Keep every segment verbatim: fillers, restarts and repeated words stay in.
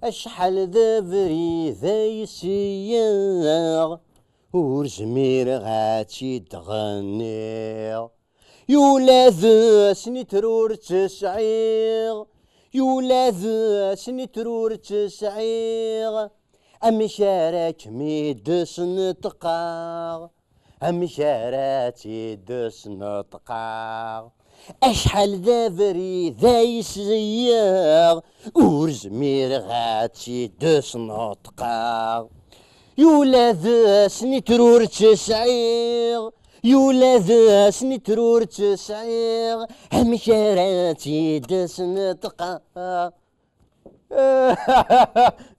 Acḥal d abrid ay sliɣ, ur zmireɣ ad tt-id-ɣenniɣ. Yula d asnitr ur tt-sɛiɣ, yula d asnitr ur tt-sɛiɣ. Amek ara kem-id-sneṭqeɣ? Amek ara tt-id-sneṭqeɣ? Acḥal d abrid ay sliɣ, ur zmireɣ ad tt-id-sneṭqeɣ. Yula d asnitr ur tt-sɛiɣ, yula d asnitr ur tt-sɛiɣ, amek ara tt-id-sneṭqeɣ?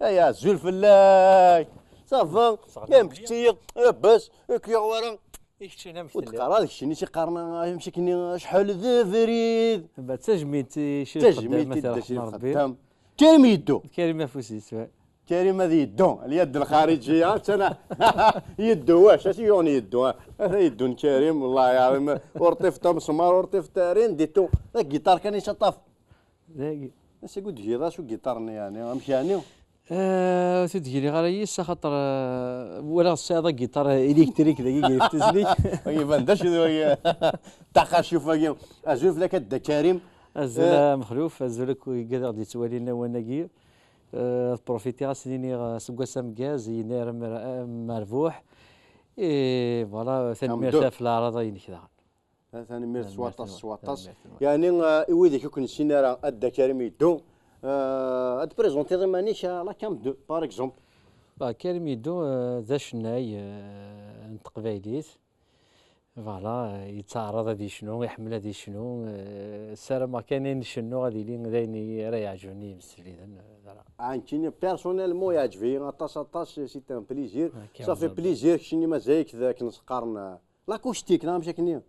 Ay azul fell-ak. Ça va? Saɣ-, ya mkettiyeḍ, bas, ur k-yuɣ wara. I keččini amek telliḍ? Ur d-qqar ara d keččini i tt-iqqaren, amek akken, acḥal d abrid. Ba, d tajmilt i Ccix Tajmilt Xeddam, i dda Ccix Xeddam. Karim yeddu. Karim afus-is, wa. Karim ad yeddu, lyad lxarijiya, ttana yeddu, wac, as yuɣen yeddu, ata yeddun Karim, wallahi aɛlim, ur ṭṭifet amesmar, ur ṭṭifet arin, ditu, la guitare kan i tt-ṭṭaf. Dagi. Ass-agi ur d-tgiḍ ara s ugiṭar-nni, yeɛni, amek yeɛni? Eh, ur t-id-gniɣ ara yis, axaṭer, eh, walaɣ tesɛiḍ agiṭar électrique dagi, deg tezlit. Iban d acu d wagi? Taqacuf-agi. Azul fell-ak a Dda Karim. Azul, eh, a Mexluf, azul akk igad aɣ-d-yettwalin lawan-agi. Eh, ad profitiɣ ad sen-iniɣ, eh, aseggas ameggaz, yennayer amer-, amerbuḥ. Et voilà, tanemmirt ɣef leɛraḍa-inek daɣen. Tanemmirt s waṭas, s waṭas. Yeɛni, eh, i wid-ik ur k-nessin ara, a Dda Karim Yeddu, eh, ad d-prezentiḍ iman-ik, eh, la cam deux, par exemple. Bah, Karim Yeddu, eh, d acennay, eh, n teqbaylit. Voilà, eh, yettaɛraḍ ad yecnu, iḥemmel ad yecnu. Eh, ssarameɣ kan ayen cennuɣ ad yili d ayen i ara yeɛǧben i yimsefliden, eh, voilà. Ah, nekkini, personnellement, yeɛǧeb-iyi aṭas, aṭas, c'est un plaisir. Ça fait plaisir, keččini mazal-ik d akken s-qqaren, eh, l'acoustique, neɣ amek akken-nni?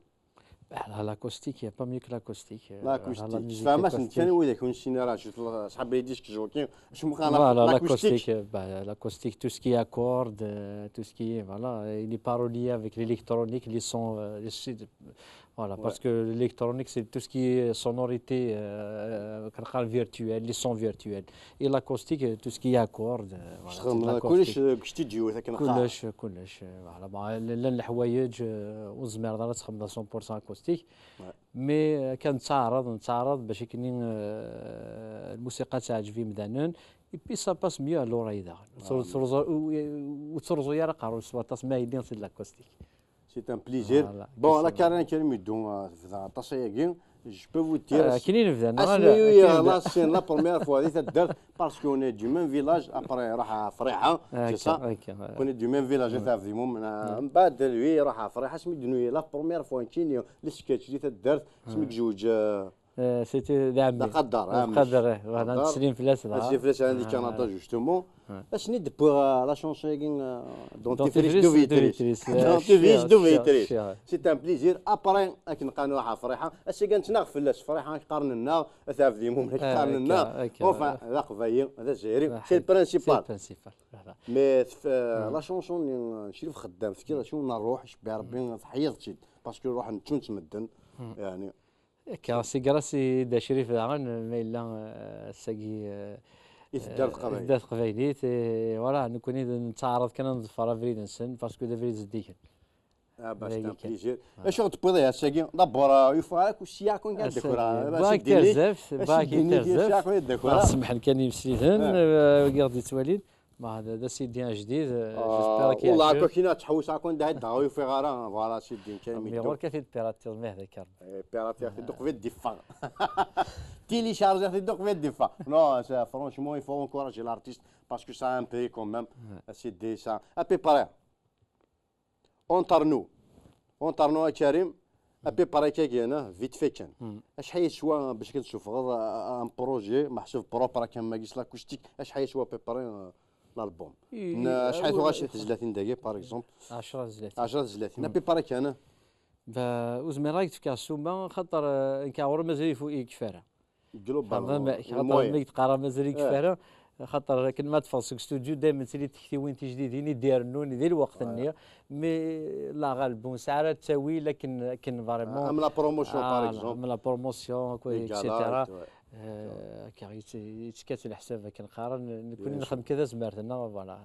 Ah, la, l'acoustique, il y a pas mieux que l'acoustique, euh, voilà, la musique acoustique. L'acoustique, tfehmeḍ-as kan wid-ak ur nessin ara, je, ṣṣḥab i disque jockey, acu meqqar la, voilà, l'acoustique. L'acoustique, euh, bah, l'acoustique, tout ce qui est accords, euh, tout ce qui est, voilà, et les paroliers avec l'électronique, les sons, euh, les, voilà, parce que l'électronique, c'est tout ce qui est sonorité, euh, euh, virtuelle, les sons virtuels. Et l'acoustique, euh, tout ce qui est accords, euh, voilà, c'est de l'acoustique. Kullec, euh, deg studio, akken qqaren. Kullec, kullec, euh, voilà. Bon, llan leḥwayeǧ, euh, ur tezmireḍ ara ad txedmeḍ cent pour cent acoustique. Ouais. Mais, euh, kan nettaɛraḍ, nettaɛraḍ bac akken, euh, lmusiqa ad teɛǧeb imdanen. Et puis ça passe mieux à l'oreille daɣen. Ur tettruẓu, ur, ur tettruẓu ara aqerru-s s waṭas ma yelli c'est de l'acoustique. C'est un plaisir. Voilà, bon, la carrière n Karim Yeddu, euh, tebda aṭas ayagi. Je peux vous dire, euh, akken i nebda, neɣ asmi i, euh, la, c'est la première fois di taddart, parce qu'on est du même village, après, ruḥ à Friḥa, c'est ça? Qu'on est du même village, à Tɛebdimum, euh, mbeɛd, lui, ruḥ à Friḥa, asmi d-nuyi, la première fois, nekkini, le sketch di taddart, asmi yezweǧ, euh, Eh, c'était d ɛemmi. D aqader, d ɛemmi. Aqader, eh, voilà, neslim fell-as, neslim fell-as, ɛandi Canada, justement. Asmi d-wwiɣ, eh, la chanson-agi, eh, dentifrice, dentifrice, dentifrice, eh, dentifrice, dentifrice. C'est un plaisir. Après, akken qqaren, ruḥ à Friḥa. Ass-agi nettnaɣ fell-as. Friḥa, akken qqaren nneɣ, a Tɛebdimum, akken qqaren nneɣ. Enfin, d aqbayli, d azzayri. C'est le principal. C'est le principal, voilà. Mais, eh, la chanson-nni, eh, n Crif Xeddam, tefkiḍ acu n ṛṛuḥ, icebbeɛ Rebbi, teḥyiḍ-tt-id. Parce que ṛṛuḥ neččun-tt medden, yeɛni. Akka, si grâce i Dda Crif daɣen, ma yella, eh, ass-agi, eh, i tedder, eh, teqbaylit. Tedder teqbaylit, eh, voilà, nekkni d-, nettaɛraḍ kan ad neḍfer abrid-nsen, parce que d abrid zeddigen. Ah, bah, c'est un plaisir. Acu ɣ-d-tewwiḍ ass-agi? D'abord, eh, yufa akk sya akk ad d-akreɣ. Bɣiɣ terzaft, bɣiɣ terzaft. Sya akk ad d-akreɣ. Semḥen kan yimsiden, eh, wagi ɣ-d-yettwalin. Ma d, d asidi ajdid, euh, j'espère qu'il y a... Wallah, akka kina tḥewwes akk anda hedda, ur yufiɣ ara, voilà, sidi kan. Mais ɣur-k ad t-id-piratiḍ, mah d akerm. Eh, piratiɣ-t-id uqbel d-iffeɣ. Télécharger-t-id uqbel d-iffeɣ. Non, c'est, franchement, il faut encourager l'artiste, parce que ça a un prix quand même. Ouais. Sidi, ça, à peu près. Entre nous. Entre nous, a Karim, à peu près, kagina, vite fait kan. Acḥal yeswa bac ad tessufɣeḍ, euh, un projet, meḥsub propre, akken ma gis l'acoustique, acḥal yeswa à peu près, euh, l'album? Acḥal tuɣac tezlatin dagi, par exemple? Ɛecra tezlatin. Ɛecra tezlatin, à peu près kan. Ba, ur zmireɣ ad k-d-fkeɣ ssuma, xaṭer, euh, nekk ɣur-i mazal yekfi ara. Global, xaṭer ma k-teqqar mazal yekfi ara, xaṭer akken ma teffeɣ seg studio, daymen ttili tektiwin tijdidin i d-irennun di lweqt-nni, mais la ɣaleb ur nesɛi ara ttawil akken, akken vraiment. Am la promotion, par exemple. Am la promotion, quoi, et cetera. Euh, car il s'est, il s'est cassé le حساب كنقارن نكون نخدم كذا زمارتنا voilà.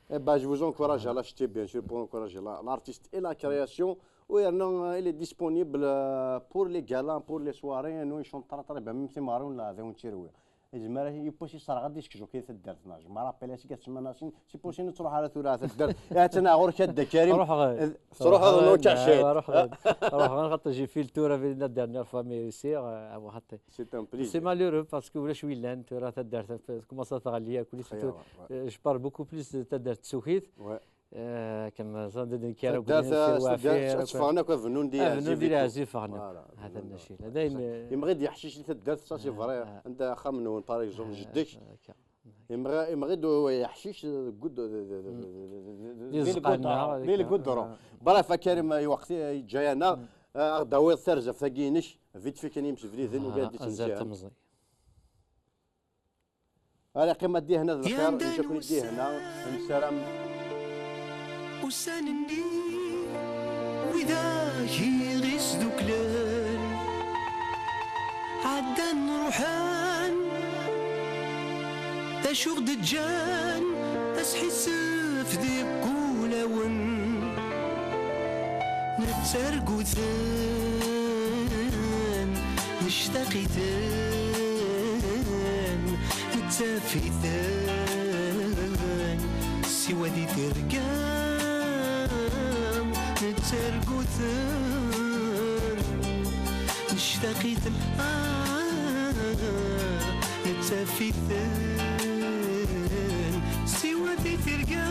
Eh ben, je vous encourage à l'acheter, bien sûr, pour encourager la- l'artiste et la création. Oui, non, il est disponible euh, pour les galas, pour les soirées. Nous, ils sont très, très bien. Même si Maroon, là, avec un tiroir. Et je me rappelle, il peut aussi s'arrêter disque jockey cette dernière. Je me rappelle, c'est que c'est maintenant, c'est possible de trouver la tour à cette dernière. Et tu n'as rien qu'à de Karim. روح غير. تروح هذا نو تاع شيء. روح غير. روح غير خاطر j'ai fait le tour avec la dernière fois mais aussi. C'est un plaisir. C'est malheureux parce que ولا شوي لان ترى تدار كومونس تغلي كل شيء. Je parle beaucoup plus تدار تسوكيت. كان زاد كيرا تدار تفانا كو فنون دي فنون دي عزيز فانا. هذا الشيء هذا يمغي دي حشيش تدار سا سي فري. عند خمنون باغ اكزومبل جدك. يمغي يمغي دو يحشيش. دي الزقانة دي القدرة. Bref كريم وقتي جاينا. اغداوي ترزف ثقينش. Vite fait كان يمشي فريدين وقاعد يتنزل تمزي. على قيمة دي هنا الخير نشوف دي هنا. نسلم. Ussan-nni widak i ɣ-isduklen ɛeddan ruḥen. D acu ɣ-d-ǧǧan asḥissef deg wulawen? Nettargu-ten, nectaq-iten, nettaf-iten, siwa di tirga nettargu-ten, nectaq-iten, ah, nettaf-iten, siwa di tirga.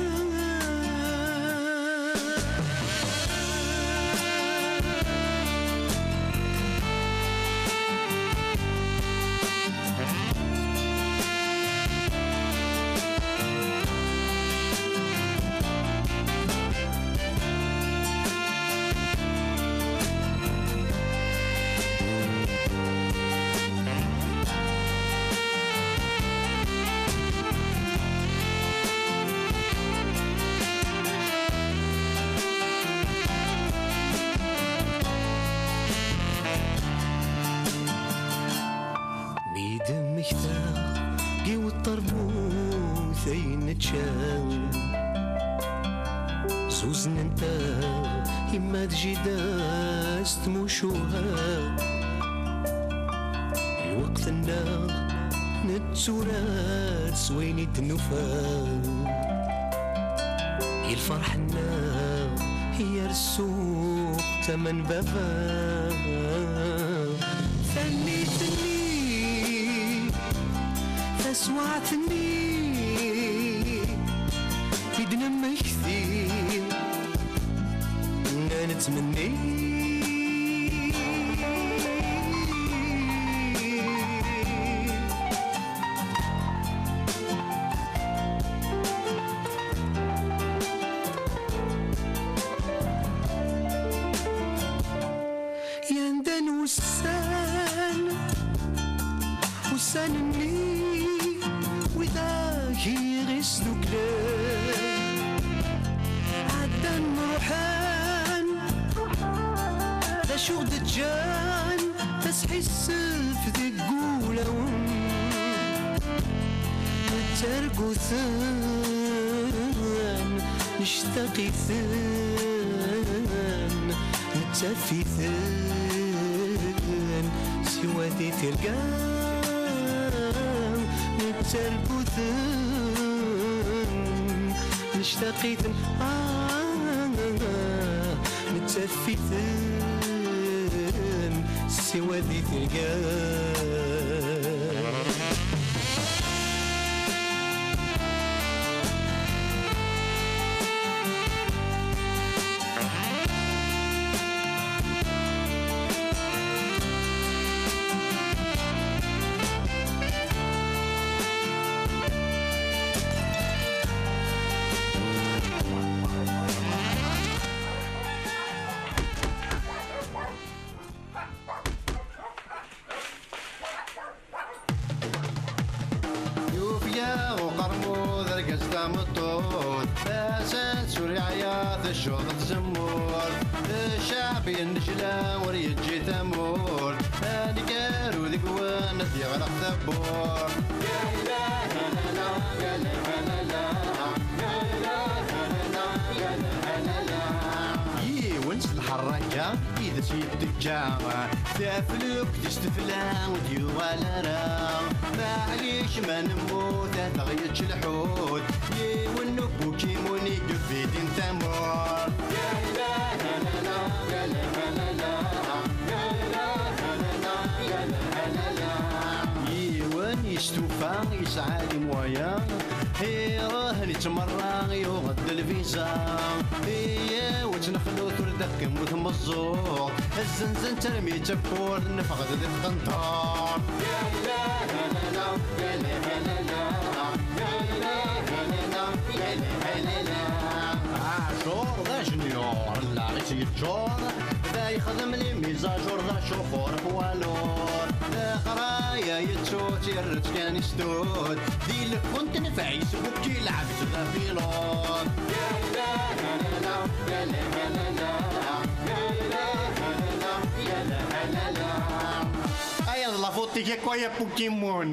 Mi d-mmektaɣ yiwet terbut ayen nečča, zuznent-aɣ yemma d jida s tmucuha. Lweqt-nneɣ netturar s wayen i d-nufa. I lferḥ-nneɣ yar ssuq tama n baba. Tanit-nni, taswaɛt-nni i d-nemmekti. Nettmenni. Yandan ussan, ussan-nni widak i ɣ-isduklen ɛeddan ruḥen. D acu ɣ-d-ǧǧan asḥissef deg wulawen? Nettargu-ten, nectaq-iten, nettaf-iten, siwa di tirga nettargu-ten, nectaq-iten, ah, nettaf-iten, siwa di tirga. Tameṭṭut, ass-a ur yeɛya, teccuḍ tzemmurt. Ccɛeb yennejla, ur yeǧǧi tamurt. Aneggaru deg-wen ad yeɣleq tawwurt. Yiwen s lḥerraka i d as-yettekka, taflukt s tefla ur d-yuɣal ara. Maɛlic ma nemmut ad aɣ-yečč lḥut, yiwen n ubukimun i yebidin tamurt. Yiwen yestufa, yesɛa les moyens, iruḥ yettmerra, yuɣ-d lviza. Iyaw ad tt-nexlu tura, d akken ur tmeẓẓuɣ. Zzenzen-tt armi d tawwurt, neffeɣ-d di tqenṭert. Aɛjur d ajenyur, llaɣ-is yeččur, da yexdem les mises à jour, d acufur poids lourd. Leqraya yettu-tt, yerra-tt kan i sdud. Di lfun tenfeɛ-is, bukki lɛeb-itt d apilud. Aya d la faute-ik akk, ay a Pokémon.